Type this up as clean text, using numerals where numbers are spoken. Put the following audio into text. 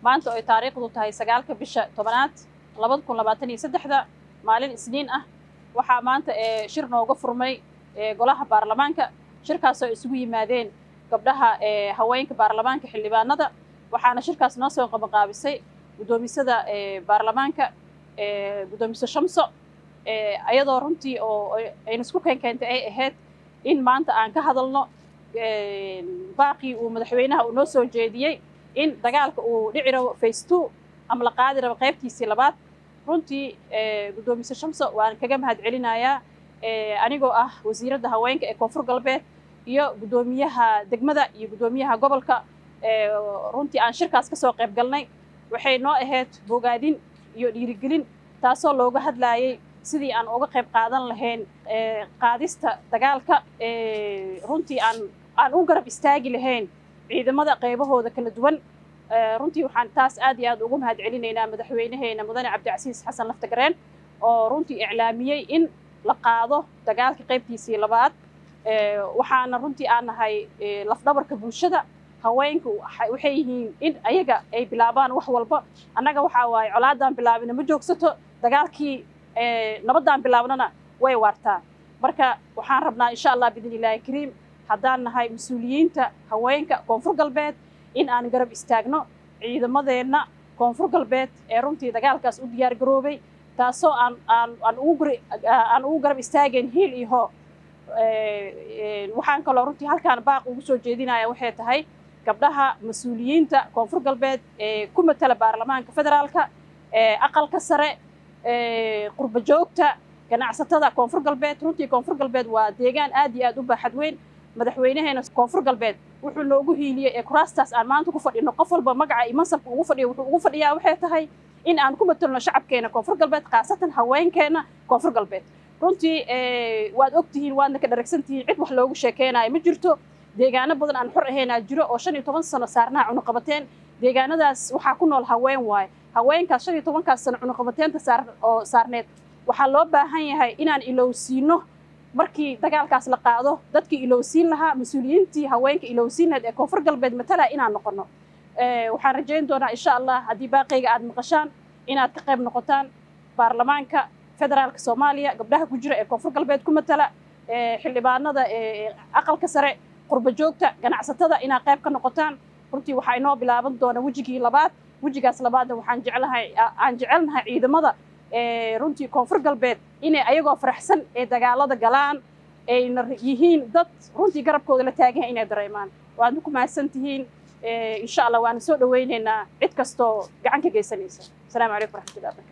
Maanta oo ay taariikhdu tahay 9-ka bisha 10-aad 2023-da, maalin Isniin ah, waxaa maanta shir nooga furmay golaha baarlamaanka. Shirkaasoo isugu yimaadeen gabdhaha haweenka baarlamaanka, xildhibaanada. Waxaana shirkaas noo soo qabanqaabisay guddoomisada baarlamaanka, guddoomiso Shamso, ayadoo runtii oo ayna isku keenkeentay ay ahayd in maanta aan ka hadalno baaqii uu madaxweynaha uu noo soo jeediyey in dagaalka uu dhici rabo phase two ama la qaadi rabo qaybtiisii labaad. Runtii guddoomise Shamso waan kaga mahad celinayaa, anigoo ah wasiiradda haweenka ee Koonfur Galbeed iyo guddoomiyaha degmada iyo guddoomiyaha gobolka. Runtii aan shirkaas kasoo qayb galnay, waxay noo ahayd bogaadin iyo dhiirigelin, taasoo looga hadlayay sidii aan uga qayb qaadan lahayn qaadista dagaalka, runtii aan u garab istaagi lahayn ciidamada qaybahooda kala duwan. Runtii waxaan taas aad iyo aad ugu mahad celinaynaa madaxweynaheena, mudane Cabdicasiis Xasan Laftagareen, oo runtii iclaamiyey in la qaado dagaalka qaybtiisii labaad. Waxaana runtii aan nahay lafdhabarka bulshada. Haweenku waxay yihiin in ayaga ay bilaabaan wax walba. Annaga waxaa waaye, colaadaan bilaabina ma joogsato, dagaalkii nabadaan bilaabnana way waartaa. Marka waxaan rabnaa, insha Allah, biidni Illaahi kariim, haddaan nahay mas-uuliyiinta haweenka Koonfur Galbeed, in aan garab istaagno ciidamadeenna Koonfur Galbeed ee runtii dagaalkaas u diyaar garoobay, taasoo aan ugu garab istaagayn hiil iyo hoo. Waxaan kaloo runtii halkaan baaq ugu soo jeedinaya waxay tahay gabdhaha mas-uuliyiinta Koonfur Galbeed ee ku matala baarlamaanka federaalka, aqalka sare, qurba joogta, ganacsatada Koonfur Galbeed. Runtii Koonfur Galbeed waa deegaan aad iyo aad u baaxad weyn. Madaxweynaheena Koonfur Galbeed wuxuu noogu hiiliyey ee kuraastaas aan maanta ku fadhino, qof walba magaca iyo mansabka ugu fadhiyo wuxuu ugu fadhiyaa waxay tahay in aan ku matelno shacabkeena Koonfur Galbeed, khaasatan haweenkeena Koonfur Galbeed. Runtii waad ogtihiin, waadna ka dharagsantihiin, cid wax loogu sheekeynayo ma jirto. Deegaano badan aan xor ahaynaa jiro oo 15 sano saarnaha cunuqabateen. Deegaanadaas waxaa ku nool haween waaye. Haweenkaas 15-kaas sano cunuqabateenta saar oo saarneed, waxaa loo baahan yahay inaan ilowsiino. Markii dagaalkaas la qaado, dadkii ilowsiin lahaa, mas-uuliyiintii haweenka ilowsiin lahayd ee Koonfur Galbeed matala inaan noqono. Waxaan rajayn doonaa, insha Allah, haddii baaqayga aad maqashaan, inaad ka qayb noqotaan baarlamaanka federaalka Soomaaliya, gabdhaha ku jira ee Koonfur Galbeed ku matala, xildhibaanada aqalka sare, qurba joogta, ganacsatada, inaad qayb ka noqotaan. Runtii waxaa inoo bilaaban doona wejigii labaad. Wejigaas labaadna waxaan jeclahay, aan jecelnahay ciidamada runtii Koonfur Galbeed inay ayagoo faraxsan ee dagaalada galaan, ayna yihiin dad runtii garabkooda la taagan yahay inay dareemaan. Waadna ku mahadsan tihiin. Insha Allah waana soo dhawaynaynaa cid kastoo gacan ka geysanaysa. Asalaamu calaykum waraxmatullahi wabarakatu.